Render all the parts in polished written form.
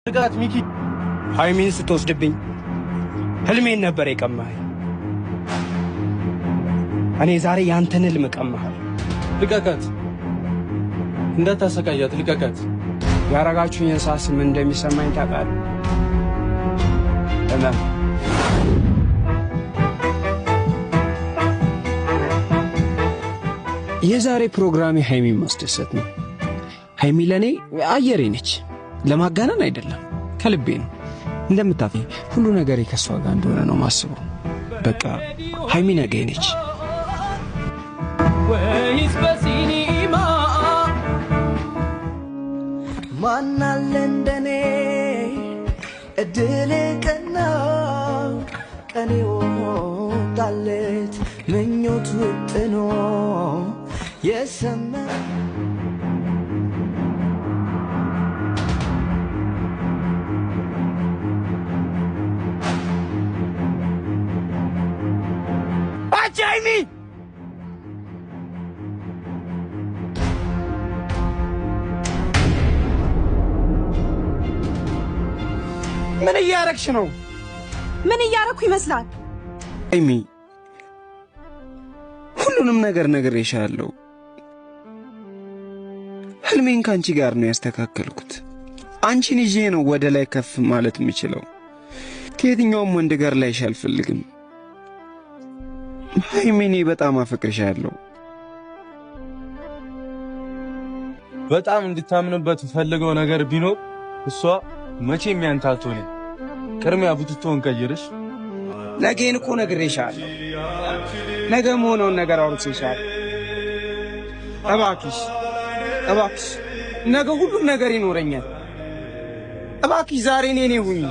ልቀቃት ሚኪ። ሀይሚን ስትወስድብኝ ህልሜን ነበር የቀማኸኝ። እኔ ዛሬ ያንተን ህልም እቀማሃለሁ። ልቀቃት፣ እንዳታሰቃያት፣ ልቀቃት። ያረጋችሁኝን ሳስብ ምን እንደሚሰማኝ ታውቃለህ? ህመም። የዛሬ ፕሮግራሜ ሀይሚን ማስደሰት ነው። ሀይሚ ለእኔ አየሬ ነች። ለማጋነን አይደለም፣ ከልቤ ነው። እንደምታፊ ሁሉ ነገር ከሷ ጋር እንደሆነ ነው ማስበው። በቃ ሀይሚ ነገ ነች። ወይስ በሲኒማ? ማናለ እንደኔ እድል ቀና፣ ቀኔ ወጣለት፣ ምኞት ውጥኖ የሰመ አንቺ ሀይሚ፣ ምን እያረግሽ ነው? ምን እያረኩ ይመስላል? ሀይሚ፣ ሁሉንም ነገር ነግሬሻለሁ። ህልሜን ከአንቺ ጋር ነው ያስተካከልኩት። አንቺን ይዤ ነው ወደ ላይ ከፍ ማለት የምችለው። ከየትኛውም ወንድ ጋር ላይሽ አልፈልግም። ሀይሚ፣ እኔ በጣም አፈቅርሻለሁ። በጣም እንድታምንበት ፈልገው ነገር ቢኖር እሷ መቼም ያንተ አትሆንም። ቅድሚያ ቡትቶን ቀይርሽ። ነገን እኮ ነግሬሻለሁ። ነገ መሆነውን ነገር አውርቼሻለሁ። እባክሽ፣ እባክሽ፣ ነገ ሁሉም ነገር ይኖረኛል። እባክሽ ዛሬ እኔ እኔ ሁኚ።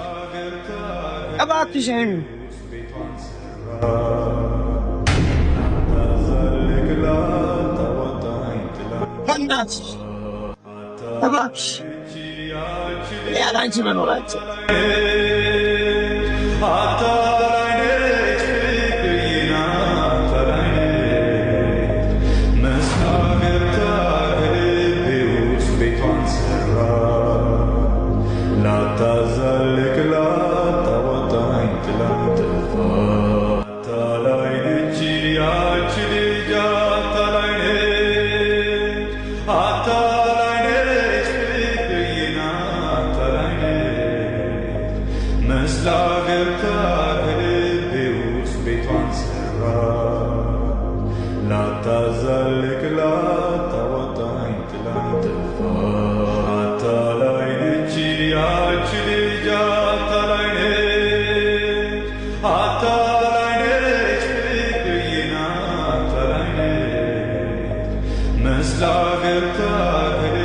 እባክሽ ሀይሚ። በእናትሽ፣ እባክሽ፣ እኔ ያለ አንቺ መኖር አልችልም። አታላይ ነች ፍቅርዬን፣ አታላይ ነች። መስላ ገብታ ከልቤ ውስጥ ቤቷን ሰራ፣ ላታዛልቅ ላታወጣኝ ጥላኝ ጠፋ። አታላይ ነች ያቺ ልጅ፣ አታላይ ነች፣ አታላይ ነች ፍቅርዬን፣ አታላይ ነች። መስላ ገብታ ከልቤ ውስጥ ቤቷን ሰራ፣ ላታዛልቅ ላታወጣኝ ጥላኝ ጠፋ። አታላይ ነች ያቺ ልጅ፣ አታላይ ነች፣ አታላይ ነች ፍቅርዬን፣ አታላይ ነች። መስላ ገብታ ከልቤ